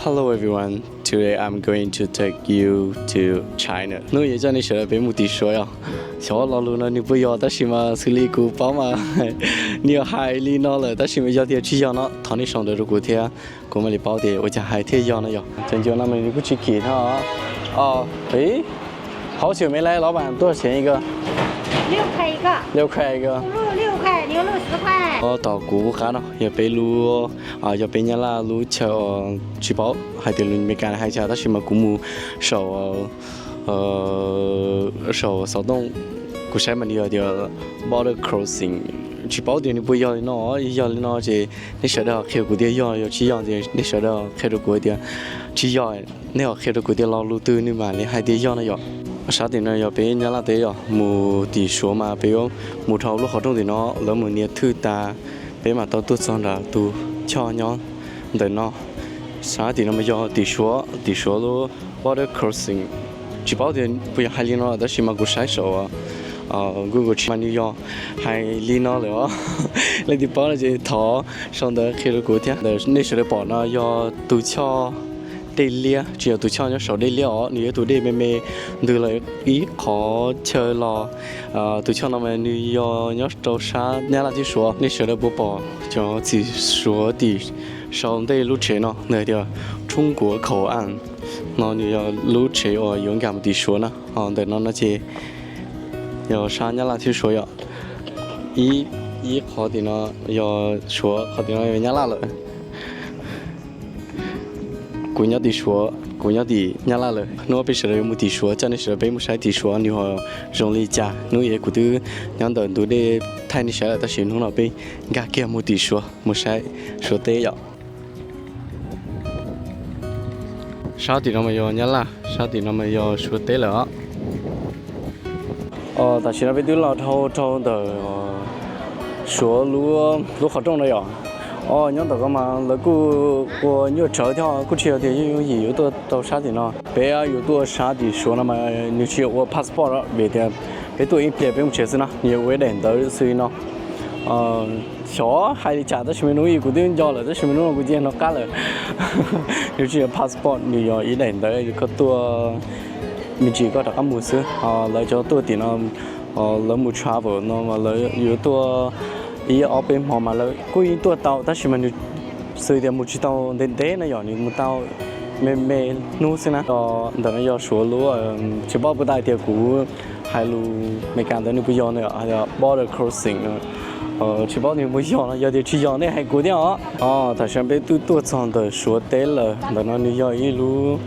Hello everyone, today I'm going to take you to China. Hnub no yuav coj nej sawv daws peb mus tim Suav yom. Xyov lo lus no nws puas yog tab sis mas xws li kuv paub mas nws hais li no lawm tab sis mas yog tias tsis yog no thov nej sau ntawv rau kuv thiab kuv mam li paub tias ua cas hais thiaj yog no yom. Cov ncua no mas nws kuj tsis kim thiab os. 好久没来，老板，多少钱一个？六块一个。六块一个。 Tos kuv qab no yog peb lub, yog peb Nyab Laj lub chaw, tsis paub hais tias lus Meskas hais cas tab sis mas kuv mus saum, saum xov tooj kuv saib mas nws yog tias border crossing, tsis paub tias nws puas yog li no. Yog li no ces nej sawv daws qhia kuv tias yog, yog tsis yog ces nej sawv daws qhia rau kuv tias tsis yog, nej ho qhia rau kuv tias lo lus twg nws mam li hais tias yog no yom. Sab tim no yog peb Nyab Laj teb yom, mus tim Suav mas peb yuav mus dhau lub qhov rooj tim no, lawv mus nias thwj tas peb mam tau tuaj txog nram tus choj nyob ntawm no. Sab tim no mas yog tim Suav, tim Suav lub border crossing. Tsis paub tias puas yog hais li no tab sis mas kuv saib saum Google Translate mas nws yog hais li no lawm os. Leej twg paub no ces thov sau ntawv qhia rau kuv thiab. Ntawm nej sawv daws pom no yog tus choj dej liab, tsis yog tus choj nyob saum dej liab os, nws yog tus dej me me ntws los ib qhov chaw los. Tus choj no mas nws yog nyob rau sab Nyab Laj thiab Suav. Nej sawv daws puas pom cov txiv Suav tim sau ntej lub tsev no nws hais tias Trung Quốc khẩu an no, nws yog lub tsev uas yuav nkag mus tim Suav na. Ho ntawm no no ces yog sab Nyab Laj thiab Suav yom. Ib, ib qhov tim no yog Suav, qhov tim no yog Nyab Laj lawm. Kuv nyob tim Suav, kuv nyob tim Nyab Laj lawm. Hnub no peb sawv daws yuav mus tim Suav, coj nej sawv daws peb mus saib tim Suav nws ho zoo li cas. Hnub ib kuv twb nyob ntawm ntug dej thaij nej saib lawm tab sis hnub no peb nkag kiag mus tim Suav mus saib Suav teb yom. Sab tim no mas yog Nyab Laj, sab tim no mas yog Suav teb lawm os. Tam sim no peb twb los dhau rau ntawm Suav lub qhov rooj no yom. Os, nyob ntawm ko mas lawv kuj ua nyuaj tsawv thiab, kuj tsis yog tias yooj yooj yim yuav tuaj tau sab tim no. Peb yuav tuaj sab tim Suav no mas nws tsis yog ua passport vim tias peb tuaj ib pliag peb mus tsev xwb na, nws yog ua ib daim ntawv xwb no. Xyov hais li cas tab sis mas hnub ib kuv twb nco lawm tab sis mas hnub no kuv cia hnov qab lawm. Nws tsis yog passport, nws yog ib daim ntawv koj tuaj me ntsis koj rov qab mus xwb. Lawv cov tuaj tim no, lawv mus travel no mas lawv yuav tuaj ib ob peb hmo mas lawv kuj yeej tuaj tau tab sis mas nws xws tias mus tsis tau ntev ntev na yom, nws mus tau me me hnub xwb na. Ntawm no yog Suav lub, tsis paub puas tau hais tias kuv hais lus Meskas ntawd nws puas yog na, border crossing. Tsis paub nws puas yog no, yog tias tsis yog nej hais kuv thiab os. Tam sim no peb twb tuaj txog ntawm Suav teb lawm. Ntawm no nws yog ib lub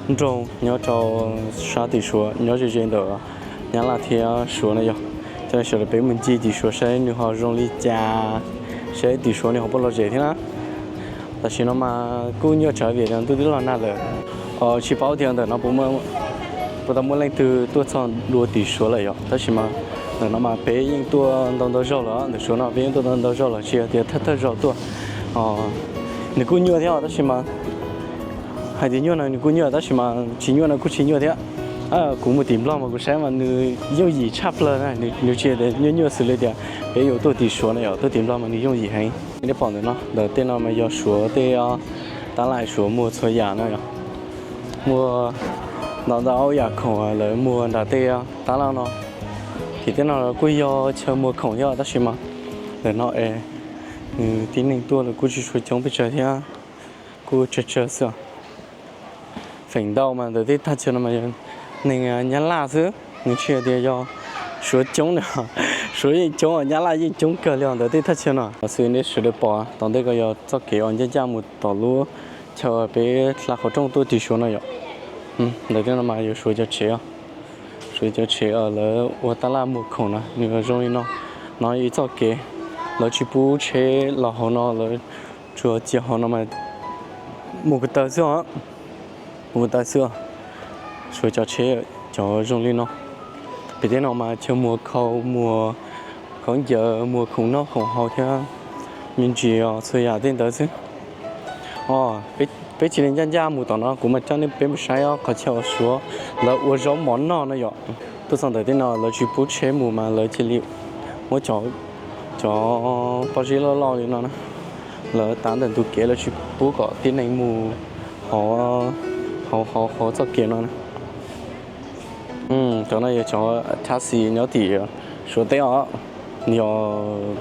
nroog nyob rau sab tim Suav, nyob ze ze ntawm Nyab Laj thiab Suav na yom. Coj sawv daws peb mus ncig tim Suav saib nws ho zoo li cas, saib tim Suav nws ho puas lom zem thiab na. Tam sim no mas kuj nyuaj tsawv vim ntuj twb los nag lawm. Tsis paub tias ntawm no puas tau muaj leej twg tuaj txog dua tim Suav lawm yom, tab sis mas ntawm no mas peb yeej tuaj ntau ntau zaug lawm, ntawm Suav no peb yeej tuaj ntau ntau zaug lawm, tsis yog tias thawj thawj zaug tuaj. Nws kuj nyuaj thiab tab sis mas hais tias nyuaj no nws kuj nyuaj tab sis mas tsis nyuaj no kuj tsis nyuaj thiab. Kuv mus tim Nplog mas kuv saib mas nws yooj yim tshaj plaws na, nws tsis nyuaj nyuaj xws li tias peb yuav tuaj tim Suav na yom, tuaj tim Nplog mas nws yooj yim heev. Nej pom ntawm no, ntawm tej no mas yog Suav tej tab laj, Suav muag txhua yam no yom. Muag ntau ntau yam khoom lawv muag nram tej tab laj no. Tim tej no kuj yog chaw muag khoom thiab tab sis mas ntawm no es nws tib neeg tuaj los kuj tsis tshua coob pes tsawg thiab, kuj tsawg tsawg xwb. Feem ntau mas ntawm tej thaj chaw no mas yog neeg Nyab Laj xwb, nws tsis hais tias yog Suav coob na. Suav yeej coob, Nyab Laj yeej coob kawg li os ntawm tej thaj chaw no. Xws nej sawv daws pom tom ntej ko yog txoj kev uas ncaj ncaj mus tom lub chaw peb hla qhov rooj tuaj tim Suav no yom. Ntawm tej no mas yog Suav cov tsev, Suav cov tsev lawv ua tab laj muag khoom na, nws zoo li no. No ib txoj kev, lawv tsis pub tsheb los hauv no, lawv tsuas cia hauv no mas mus ko taw xwb os, mus ko taw xwb os. Suav cov tsheb cov zoo li no. Pem tej no mas chaw muag khau, muag khaub ncaws, muag khoom noj khoom haus thiab me ntsis os, txhua yam tej ntawd xwb. Peb cia li ncaj ncaj mus tom no, kuv mam coj nej peb mus saib qhov chaw uas Suav lawv ua zaub mov noj no yom. Tuaj txog ntawm tej no lawv tsis pub tsheb mus mas lawv cia li muab cov pob zeb loj loj li no na, lawv tav ntawm ntug kev, lawv tsis pub kom tib neeg mus hauv, hauv, hauv txoj kev no. Cov no yog cov taxi nyob tim Suav teb os, yog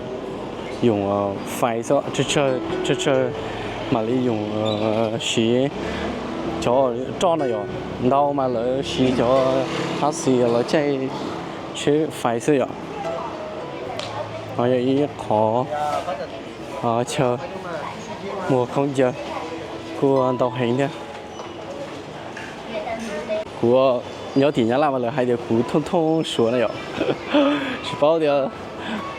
yoom fais xwb, tsawg tsawg mam li yoom siv cov roj no yom. Ntau mas lawv siv cov taxi los caij tsheb fais xwb yom. No yog ib qhov chaw muag khaub ncaws kuj ntau heev thiab. Kuv nyob tim Nyab Laj mas lawv hais tias kuv thooj thooj Suav na yom. Tsis paub tias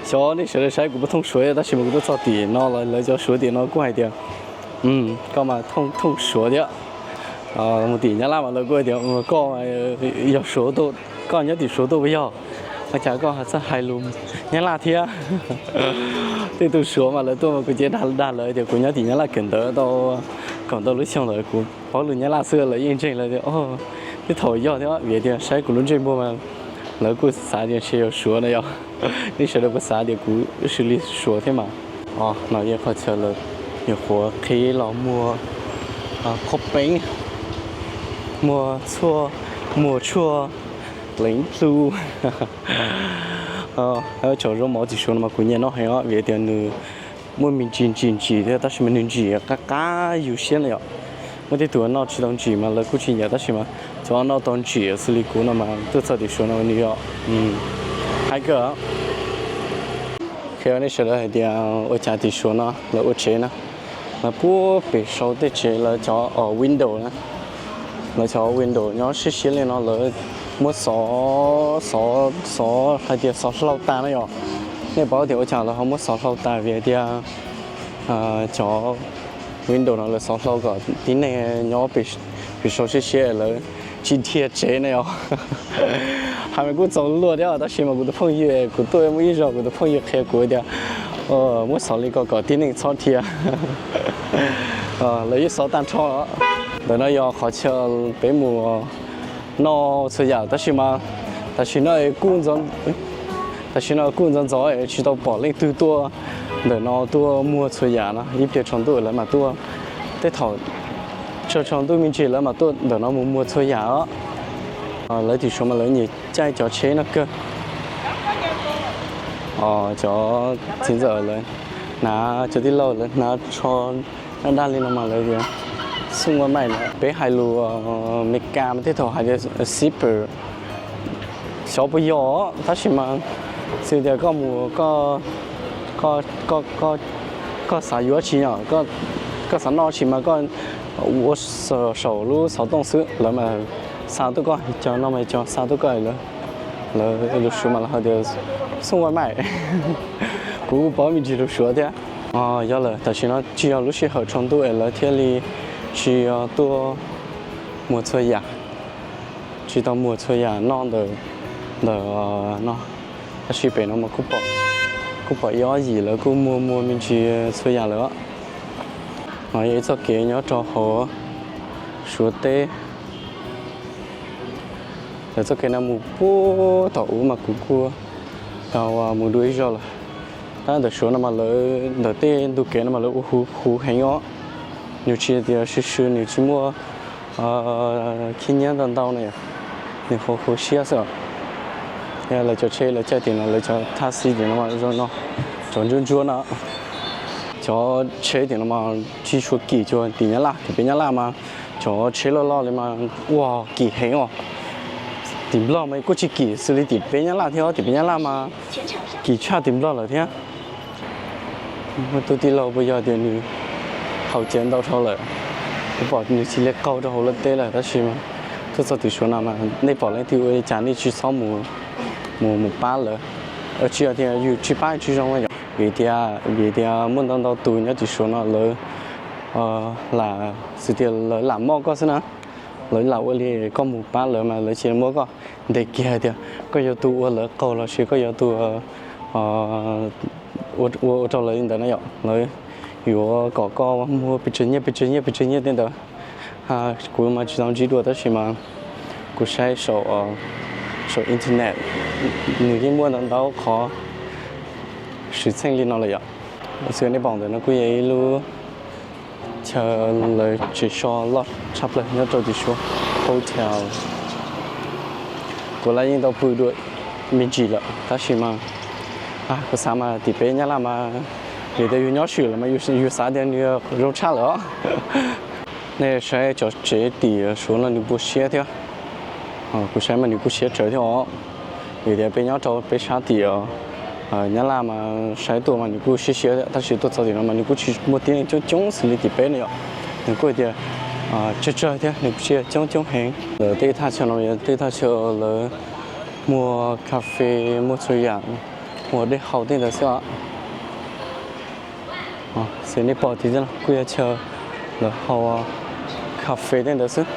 xyov nej sawv daws saib kuv puas thooj Suav, tab sis mas kuv tuaj txog tim no los lawv cov Suav tim no kuj hais tias koj mas thooj thooj Suav thiab. Mus tim Nyab Laj mas lawv kuj hais tias koj yog Suav tuaj, koj nyob tim Suav tuaj puas yog? Ua cas koj txawj hais lus Nyab Laj thiab? Tej tug Suav mas lawv tuaj mas kuv cia li dag lawv tias kuv nyob tim Nyab Laj kawm ntawv tau kaum ntau lub xyoo lawm, kuv paub lus Nyab Laj xwb lawv yeej ntseeg lawv tias, o, tej thaum yog thiab vim tias saib kuv lub ntsej muag mas lawv kuj xav tias ntshe yog Suav na yom. Nej sawv daws puas xav tias kuv xws li Suav thiab mas? O, no yog qhov chaw lawv nyuam qhuav qhib los muag qhuab peev, muag tshuaj, muag tshuaj pleev plhu. Cov zaub mov tim Suav no mas kuv nyiam noj heev os vim tias nws muaj me ntsis ntsim ntsim thiab tab sis mas nws ntsim qab qab yus siab na yom. Muaj tej tus noj tsis tau ntsim mas lawv kuj tsis nyiam tab sis mas cov noj tau ntsim xws li kuv no mas tuaj txog tim Suav no nws yog hais kawg. Qhia nej sawv daws hais tias ua cas tim Suav no lawv ua tsev na, lawv puag pem sau tej tsev lawv cov window na, lawv cov window nyob siab siab li no lawv muab xov, xov, xov hais tias xov hlau tas na yom. Nej paub tias ua cas lawv ho muab xov hlau tas vim hais tias cov window no lawv xov hlau kom tib neeg nyob pem sau siab siab lawv tsis dhia tsev na yom. Hais mas kuj txaus luag thiab tab sis mas kuv tus phooj ywg, kuv tuaj muaj ib zaug kuv tus phooj ywg qhia kuv tias muab xov li ko kom tib neeg txhob dhia. Lawv yeej xov tag nrho. Ntawm no yog qhov chaw peb mus noj txhua yam tab sis mas tam sim no kuj ntxov, tam sim no kuj ntxov ntxov es tsis tau pom leej twg tuaj ntawm no tuaj muag txhua yam no, ib pliag tsaus ntuj lawv mam tuaj. Tej thaum tsaus tsaus ntuj me ntsis lawv mam tuaj ntawm no mus muag txhua yam os. Lawv tim Suav mas lawv nyiam caij cov tsheb no kawg. Cov txiv ntxawm lawv hnav, cov tij laug lawv hnav tsho daj daj li no mas lawv tias xoo ua maim na. Peb hais lus Meskas mas tej thaum hais tias zipper, xyov puas yog tab sis mas xws tias koj mus, koj xav yuav tsi yom, koj xav noj tsi mas koj ua saum lub xov tooj xwb lawv mas xa tuaj koj, cov no mas cov xa tuaj koj lawv. Lawv lus Suav mas lawv hais tias xoo ua maim. Kuv kuj paub me ntsis lus Suav thiab. Yog lawm tam sim no tsis yog lub sij hawm tsaus ntuj es lawv thiaj li tsis tuaj muag txhua yam, tsis tau muag txhua yam noj ntawm, ntawm no. Tab sis pem no mas kuj pom ib ob yim lawv kuj muag muag me ntsis txhua yam lawm. No yog ib txoj kev nyob rau hauv Suav teb. Lawv txoj kev no mus puag tom ub mas kuv kuj tau mus dua ib zaug lawm. Tab ntawm Suav no mas lawv ntawm tej ntug kev no mas lawv ua huv huv heev os. Nws tsis tias swb swb, nws tsis muaj khib nyiab ntau ntau na yom, nws huv huv siab xwb os. Lawv cov tsheb lawv caij tim no, lawv cov taxi tim no zoo no, cov ntsuab ntsuab no. Cov tsheb tim no mas tsis tshua kim cuag tim Nyab Laj, tim peb Nyab Laj mas cov tsheb loj loj li mas ua kim heev os. Tim Nplog mas kuj tsis kim xws li tim peb Nyab Laj thiab, tim peb Nyab Laj mas kim tshaj tim Nplog lawm thiab. Muaj tus tij laug puas yog tias nws haus cawv ntau dhau lawm, kuv pom nws cia li qaug rau hauv lawv teb lawm tab sis mas tuaj txog tim Suav no mas nej pom leej twg ua li cas nej tsis txhob mus, mus pab lawv. Tsis yog tias yus tsis pab tsis zoo na yom, vim tias, vim tias muaj ntau ntau tus nyob tim Suav no lawv lam, xws tias lawv lam mob koj xwb na. Lawv lam ua li koj mus pab lawv mas lawv cia li muab koj ntes kiag hais tias koj yog tus ua lawv qaug los sis koj yog tus ua, ua rau lawv li ntawd na yom. Lawv yuav kom koj muag pes tsawg nyiaj, pes tsawg nyiaj, pes tsawg nyiaj tej ntawd. Kuv mas tsis tau ntsib dua tab sis mas kuv saib saum, saum internet nws yeej muaj ntau ntau qhov xwm txheej li no lawm yom. Xws nej pom ntawm no kuj yog ib lub Chaw lawv tsev so loj tshaj plaws nyob rau tim Suav, hotel. Kuv los yeej tau pw dua me ntsis lawm tab sis mas kuv xav mas tim peb Nyab Laj mas vim tias yus nyob swm lawm mas yus xav tias nws zoo tshaj lawm os. Nej saib cov tsev tim Suav no nws npau siab thiab. Kuv saib mas nws kuj siab tsawv thiab os. Vim tias peb nyob rau peb sab tim Nyab Laj mas saib tuaj mas nws kuj siab siab thiab tab sis tuaj txog tim no mas nws kuj tsis muaj tib neeg coob coob xws li tim peb no yom. Nws kuj tias tsawg tsawg thiab nws kuj tsis coob coob heev. Lawv tej thaj chaw no yog tej thaj chaw lawv muag kas fes, muag txhua yam, muag dej haus tej ntawd xwb os. Xws nej pom tim no kuj yog chaw lawv haus kas fes tej ntawd xwb.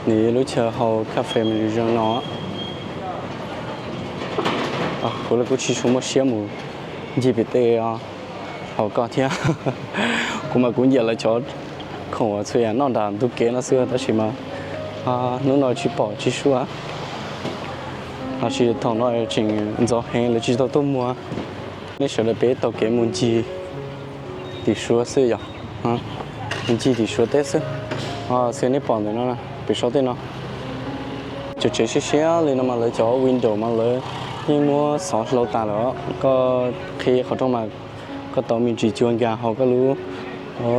Nws lub chaw haus kas fes mas nws zoo no. Kuv los kuj tsis tshua muaj siab mus ncig pem tej haus koj thiab. Kuv mas kuv nyiam lawv cov khoom txhua yam noj nram ntug kev no xwb tab sis mas hnub no tsis pom tsis sua. Tab sis thaum no tseem ntxov heev lawv tsis tau tuaj muag. Nej sawv daws peb taug kev mus ncig tim Suav xwb yom. Mus ncig tim Suav teb xwb. Xws nej pom ntawm no pem saum tej no cov tsev siab siab li no mas lawv cov window mas lawv yeej muab xov hlau tas lawm. Koj qhib qhov rooj mas koj tau me ntsis cua nkag hauv koj lub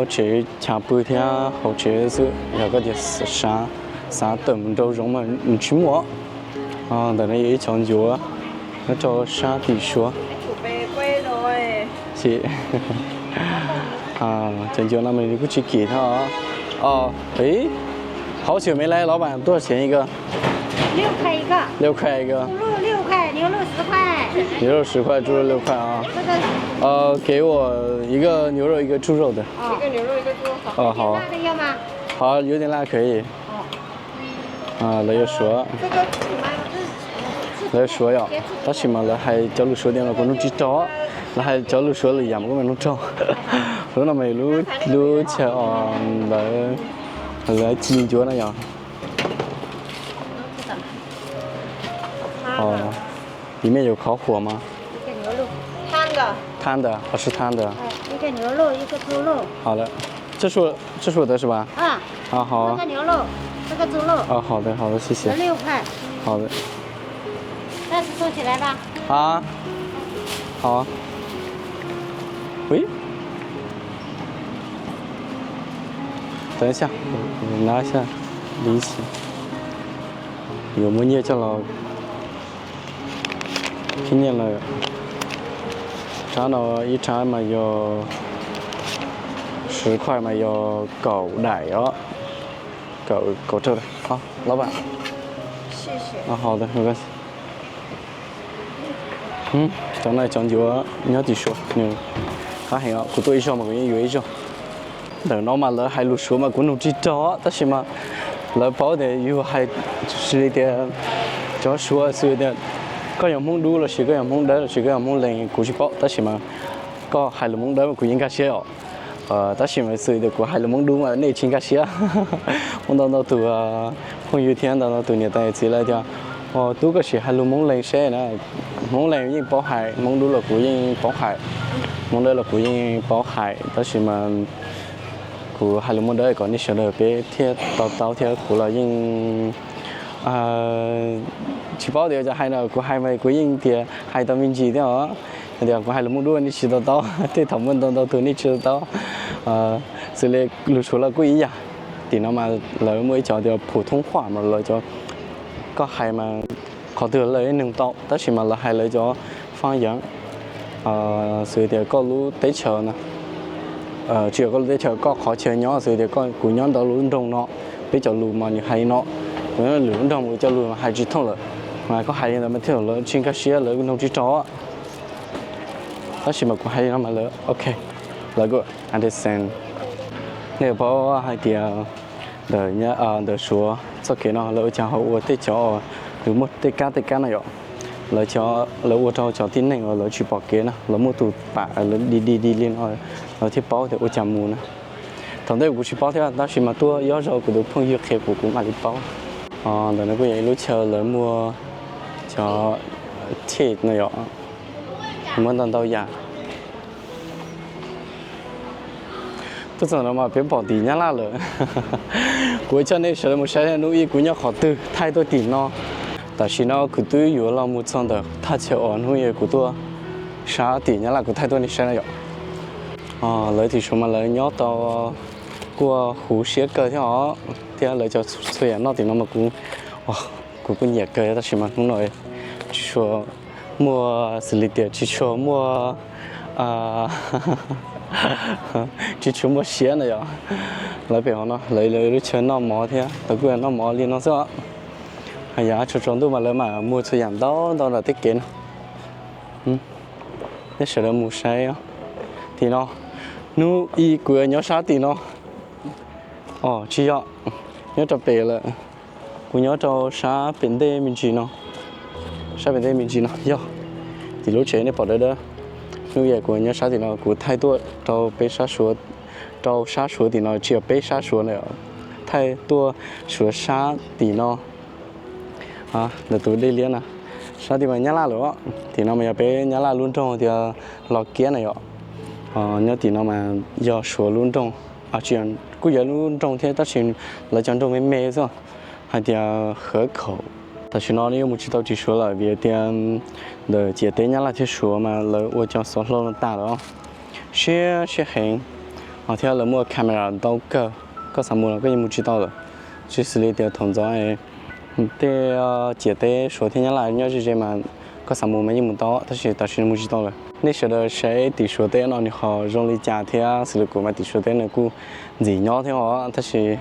tsev chav pw thiab hauv tsev xwb. Yog koj tias xav tawm mus nraum zoov mas nws tsis muaj. Ntawm no yog ib cov ncuav nyob rau sab tim Suav. Cov ncuav no mas nws kuj tsis kim thiab os. Ov, ov, hauv xyom me lais los mas tuaj xeev ib ko. 六块一个，六块一个，猪肉六块，牛肉十块。牛肉十块，猪肉六块啊。呃，给我一个牛肉，一个猪肉的。哦，好。辣的要吗？好，有点辣可以。Lawv yuav Suav, lawv yuav Suav yom, tab sis mas lawv hais cov lus Suav tias los kuv nug tsis raug, lawv hais cov lus Suav lwm yam mas kuv mam nug raug. Lub no mas lub chaw os lawv, lawv ci ncuav no yom. Ov, 里面有烤火吗？ Tender, 哦，是 tender。 好的，这是我的是吧？啊，好。这个牛肉，这个猪肉。哦，好的，好的，谢谢。十六块。好的。再次坐起来吧。啊，好。喂，等一下，我拿一下零钱。有没有念叫了？ Khib nyiaj lawm. Rab no ib rab mas yog, siv khuaj mas yog kaum daim os. Kaum, kaum rawg. Los, cov no cov ncuav nyob tim Suav nws qab heev os, kuv tuaj ib zaug mas kuv yeej yuav ib zaug. Ntawm no mas lawv hais lus Suav mas kuv nug tsis raug tab sis mas lawv paub tias yus hais, xws li tias cov Suav xws tias koj yog Hmoob Dub los sis koj yog Hmoob Dawb los sis koj yog Hmoob Lees kuv tsis paub tab sis mas koj hais lus Hmoob Dawb mas kuv yeej nkag siab os. Tab sis mas xws tias kuv hais lus Hmoob Dub mas nej tsis nkag siab. Muaj ntau ntau tus phooj ywg thiab ntau ntau tus niam tais txiv lawv tias, ov, tub koj sim hais lus Hmoob Lees seb na. Hmoob Lees yeej paub hais, Hmoob Dub los kuv yeej paub hais, Hmoob Dawb los kuv yeej paub hais tab sis mas kuv hais lus Hmoob Dawb kom nej sawv daws peb thiaj to taub thiab kuv los yeej tsis paub tias cov hais no kuv hais mas kuv yeej tias hais tau me ntsis thiab os. Yog tias kuv hais lus Hmoob Dub nej tsis to taub, tej thaum muaj ntau ntau tus nej tsis to taub. Xws li lus Suav los kuj ib yam, tim no mas lawv muaj ib cov tias 普通话 mas lawv cov, koj hais mas qhov twg lawv yeej nug tau tab sis mas lawv hais lawv cov 方言. Xws tias koj lub teb chaws na, tsis yog koj lub teb chaws, koj qhov chaw nyob, xws tias kuv nyob ntawm lub nroog no, peb cov lus mas nws hais li no, kuv nyob lwm lub nroog mas cov lus mas hais tsis thooj lawm, mas koj hais li ntawd mas thiaj lawv tsis nkag siab, lawv nug tsis raug. Tab sis mas kuv hais li no mas lawv ok, lawv kuj understand. Nej paub hais tias ntawm, ntawm Suav txoj kev no lawv ua cas ho ua tej cov, nws muaj tej kab tej kab no yom, lawv cov, lawv ua rau cov tib neeg uas lawv tsis pom kev na, lawv muaj tus pam di di di li no, lawv thiaj paub tias ua cas mus na. Thaum ntej kuv tsis paub thiab tab sis mas tuaj ib ob zaug kuv tus phooj ywg qhia kuv kuv mam li paub. Ntawm no kuj yog ib lub chaw lawv muag cov, thij no yom, muag ntau ntau yam. Tuaj txog no mas peb pom tim Nyab Laj lawm. Kuv coj nej sawv daws mus saib hnub ib kuv nyob qhov twg thaij tuaj tim no. Tam sim no kuv twb yuav los mus txog ntawm thaj chaw uas hnub ib kuv tuaj sab tim Nyab Laj kuv thaij tuaj nej saib no yom. Lawv tim Suav mas lawv nyob tau kuj huv siab kawg thiab os, thiab lawv cov txhua yam noj tim no mas kuv, kuv kuj nyiam kawg tab sis mas hnub no tsis tshua muaj, xws li tias tsis tshua muaj, tsis tshua muaj siab na yom. Lawv pem hov no lawv lub chaw noj mov thiab lawv kuj noj mov li no xwb. Hais yam tsaus tsaus ntuj mas lawv mam muag txhua yam ntau ntau nram tej kev no. Nej sawv daws mus saib tim no, hnub ib kuv yuav nyob sab tim no. Os tsis yog, nyob rau pem lawm. Kuv nyob rau sab pem ntej me ntsis no, sab pem ntej me ntsis no yog tim lub tsev nej pom dawb dawb. Hnub ib kuv nyob sab tim no kuv thaij tuaj rau peb sab Suav, rau sab Suav tim no tsis yog peb sab Suav na, thaij tuaj Suav sab tim no. Ntawm tus dej liab na, sab tim mas Nyab Laj lawm, tim no mas yog peb Nyab Laj lub nroog tias Los Kiab na yom. Nyob tim no mas yog Suav lub nroog, kuj yog lub nroog thiab tab sis lawv cov nroog me me xwb, hais tias Hav Khaum. Tam sim no nej yuav mus tsis tau tim Suav lawm vim tias ntawm ciam teb Nyab Laj thiab Suav mas lawv ua cov xov hlau no tas lawm, siab siab heev. Thiab lawv muaj camera ntau kawg, koj xav mus los koj yeej mus tsis tau lawm. Tsis xws li tias thaum ntxov tej ciam teb Suav thiab Nyab Laj nyob ze ze mas koj xav mus mas yeej mus tau, tab sis tam sim no mus tsis tau lawm. Nej sawv daws saib tim Suav teb no nws ho zoo li cas thiab xws li kuv mas tim Suav teb nws kuj ntxim nyob thiab os, tab sis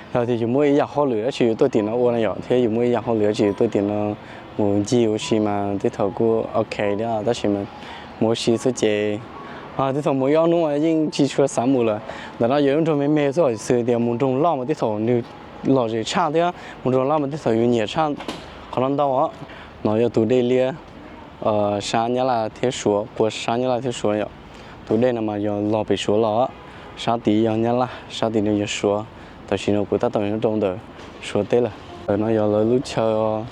yog tias yus muaj ib yam hauj lwm dab tsi yus tuaj tim no ua na yom, thiab yus muaj ib yam hauj lwm dab tsi yus tuaj tim no mus ncig ua si mas tej thaum kuj ok thiab tab sis mas mus ua si xwb ces tej thaum mus ib ob hnub mas yeej tsis tshua xav mus lawm. Ntawm no yog lub nroog me me xwb, xws tias mus nroog loj mas tej thaum nws lom zem tshaj thiab mus nroog loj mas tej thaum yus nyiam tshaj qhov no ntau os. No yog tus dej liab sab Nyab Laj thiab Suav, puas sab Nyab Laj thiab Suav yom. Tus dej no mas yog los pem Suav los, sab tid yog Nyab Laj, sab tid no yog Suav. Tam sim no kuv tab tom nyob rau ntawm Suav teb lawm. Ntawm no yog lawv lub chaw,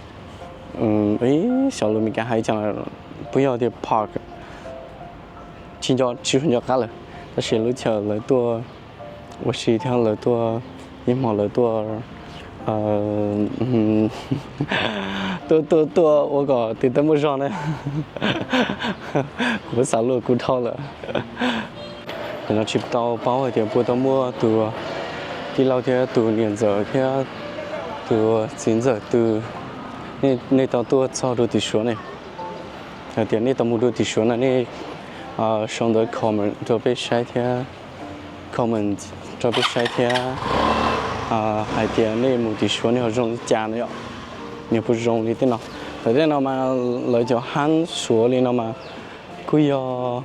xyov lus Meskas hais cas, puas yog tias park, tsis nco, tsis nco qab lawm, tab sis lub chaw lawv tuaj ua si thiab lawv tuaj, ib hmo lawv tuaj, tuaj tuaj tuaj ua kom tiv tauj muaj zog na. Kuv xav luag kuv dhau lawm. Nim no tsis tau paub hais tias puas tau muaj tus tij laug thiab tus niam ntxawm thiab tus txiv ntxawm twg, nej tau tuaj txog rau tim Suav ne, hais tias nej tau mus rau tim Suav na, nej sau ntawv comment rau peb saib thiab, comment rau peb saib thiab, hais tias nej mus tim Suav nej ho zoo li cas no yom, nws puas zoo li tej no. Lawv tej no mas lawv cov hab Suav li no mas kuj yog,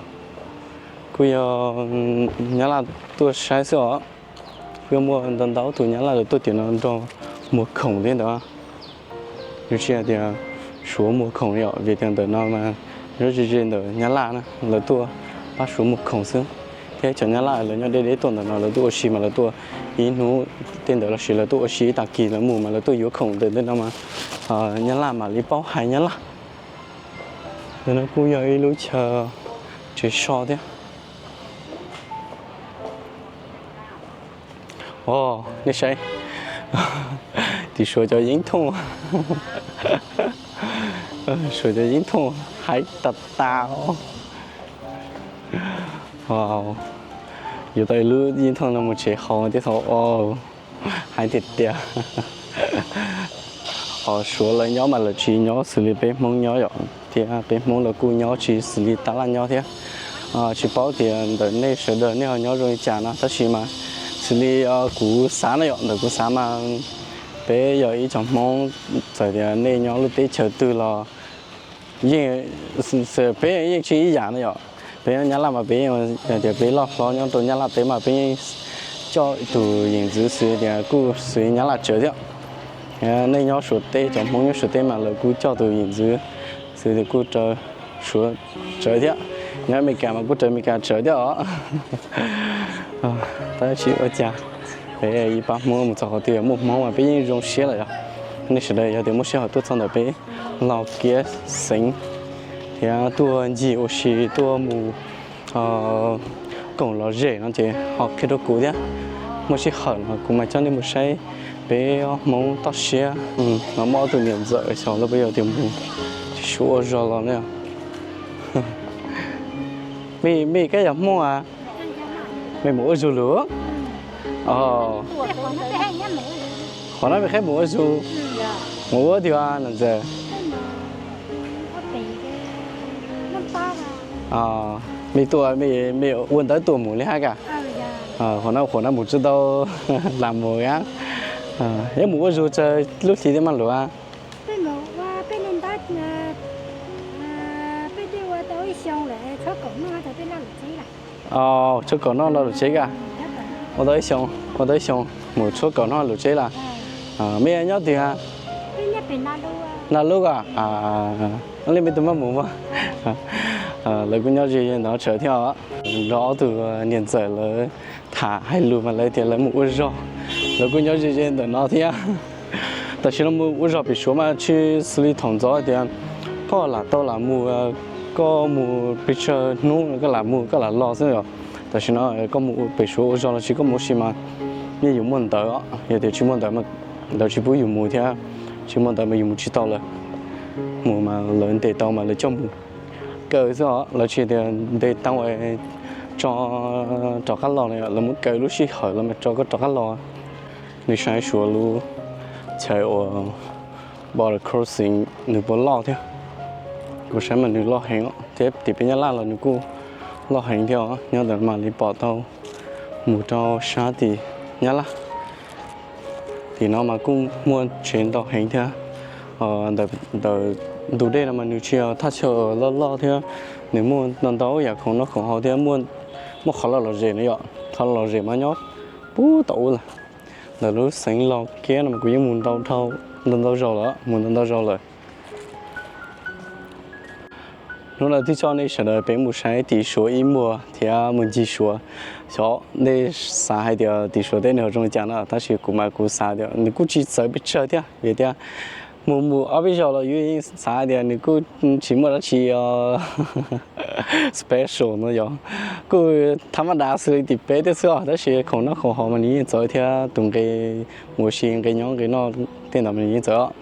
kuj yog Nyab Laj tuaj saib xwb os. Kuj yog muaj ntau ntau tus Nyab Laj lawv tuaj tim no nrog muag khoom thiab ntawd. Yus tsis hais tias Suav muag khoom yom, vim tias ntawm no mas nyob ze ze ntawm Nyab Laj na, lawv tuaj pab Suav muag khoom xwb. Thiab cov Nyab Laj lawv nyob deb deb tuaj ntawm no lawv tuaj ua si mas lawv tuaj ib hnub tej ntawd los sis lawv tuaj ua si ib tag kis lawv mus mas lawv tuaj yuav khoom ntawm tej no mas Nyab Laj mam li paub hais Nyab Laj. Ntawm no kuj yog ib lub chaw tsev so thiab. Os, nej saib, tim Suav cov yeeb thooj, Suav cov yeeb thooj haib tas tas. Yuav tau ib lub yeeb thooj no mus tsev haus tej thaum, haib tiag tiag. Ho Suav lawv nyob mas lawv tsis nyob xws li peb Hmoob nyob yom, thiab peb Hmoob lawv kuj nyob tsis xws li tab laj nyob thiab. Tsis paub tias ntawm nej sawv daws nej ho nyob zoo li cas no, tab sis mas xws li kuv xav na yom, ntawm kuv xav mas peb yog ib cov Hmoob, txawm tias nej nyob lub teb chaws twg los yeej, peb yeej tsis ib yam na yom. Peb nyob Nyab Laj mas peb yeej tias peb loj hlob nyob rau Nyab Laj teb mas peb yeej coj tus yeem ntxwv xws tias kuj xws Nyab Laj tsawv thiab. Nej nyob Suav teb, cov Hmoob nyob Suav teb mas lawv kuj coj tus yeem ntxwv xws tias kuj raws Suav tsawv thiab. Nyob Amelikas mas kuj raws Amelikas tsawv thiab os. Tab sis ua cas peb ib pab Hmoob mus txog qhov twg muaj Hmoob mas peb yeej zoo siab lawm yom. Nej sawv daws yog tias muaj sij hawm tuaj txog ntawm peb Los Kiab xeev thiab tuaj ncig ua si tuaj mus koom lom zem no ces ho qhia rau kuv thiab. Muaj sij hawm no kuv mam coj nej mus saib peb Hmoob toj siab. No muaj ob tug niam ntxawm xyov lawv puas yog tias mus tsis suav ua zog los ne. Mej, mej koj yog Hmoob a? Mej mus ua zug lug? Qhov no mej qheb mus ua zug, mus ua twg a niam ntxawm? Mej tuaj, mej ua ntawv tuaj mus li hab ka? Qhov no, qhov no mus tsis tau lam mus a. Yog mus ua zug tsawg lub hli thiaj maj lug a? Tshuab kaum noj no lug tsev ka? Ua tau ib xyoo, ua tau ib xyoo mus tshuab kaum noj lug tsev lawm. Mej nyob twg a? Naj Lub a? Li mej tug maj mus mas. Lawv kuj nyob ze ze ntawd tsawv thiab os. Nrog ob tug niam ntxawm lawv tham hais lus mas lawv tias lawv mus ua zog, lawv kuj nyob ze ze ntawm no thiab. Tam sim no mus ua zog pem Suav mas tsis xws li thaum ntxov tias koj lam tau lam mus, koj mus pes tsawg hnub koj lam mus koj lam los xwb os. Tam sim no koj mus pem Suav ua zog los sis koj mus ua si mas yeej yuav muaj ntawv os. Yog tias tsis muaj ntawv mas lawv tsis pub yus mus thiab, tsis muaj ntawv mas yus mus tsis tau lawm. Mus mas lawv ntes tau mas lawv coj mus kaw xwb os, lawv tsis tias ntes tau tso rov qab los no, lawv muab kaw lub sij hawm los mas tso koj rov qab los. Nws saib Suav lub chaw uas border crossing nws puas loj thiab. Kuv saib mas nws loj heev os, thiab tim peb Nyab Laj los nws kuj loj heev thiab os. Nyob ntawm mas li pom tau mus rau sab tim Nyab Laj. Tim no mas kuj muaj tsev ntau heev thiab. Ntawm ntug dej no mas nws tsis yog thaj chaw loj loj thiab, nws muaj ntau ntau yam khoom noj khoom haus thiab, muaj qhov lom lom zem no yom, qhov lom lom zem mas nyob puag tom ub lawm. Ntawm lub xeev Los Kiab no mas kuv yeej mus ntau dhau, ntau ntau zaus lawm, mus ntau ntau zaus lawm. Hnub no twb coj nej sawv daws peb mus saib tim Suav ib muag thiab mus ncig Suav. Xyov nej xav hais tias tim Suav teb nws ho zoo li cas na, tab sis kuv mas kuv xav tias nws kuj tsis txawv pes tsawg thiab, vim tias mus mus ob peb zaus los yus yeej xav tias nws kuj tsis muaj dab tsi special no yog, kuj tha maj dav xws li tim peb thiab xwb os, tab sis khoom noj khoom haus mas nws yeej txawv thiab, tus nqe mus ua si nqe nyob nqe noj tej ntawd mas nws yeej txawv os.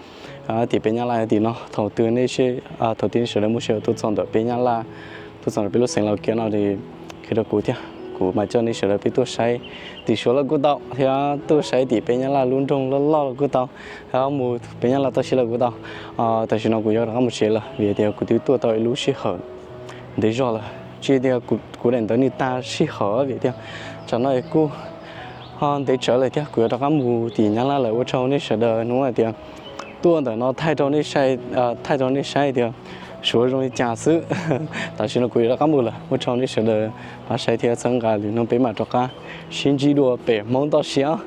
Tim peb Nyab Laj tim no thaum twg nej, thaum twg nej sawv daws muaj sij hawm tuaj txog ntawm peb Nyab Laj, tuaj txog ntawm peb lub xeev Los Kiab no ces qhia rau kuv thiab, kuv mam coj nej sawv daws peb tuaj saib tim Suav los kuj tau thiab tuaj saib tim peb Nyab Laj lub nroog loj loj los kuj tau, thiab mus peb Nyab Laj toj siab los kuj tau. Tam sim no kuv yuav rov qab mus tsev lawm vim tias kuv twb tuaj tau ib lub sij hawm ntev zog lawm, tsis tias kuv daim ntawv nws tag sij hawm vim tias tsam no kuj ho ntev tsawv lawm thiab kuv yuav rov qab mus tim Nyab Laj lawm. Ua tsaug nej sawv daws hnub hais tias tuaj ntawm no thaij rau nej saib, thaij rau nej saib tias Suav zoo li cas xwb. Tam sim no kuv yuav rov qab mus lawm, ua tsaug nej sawv daws pab saib thiab txhawb nqa, lwm hnub peb mam rov qab sib ntsib dua pem Hmoob toj siab.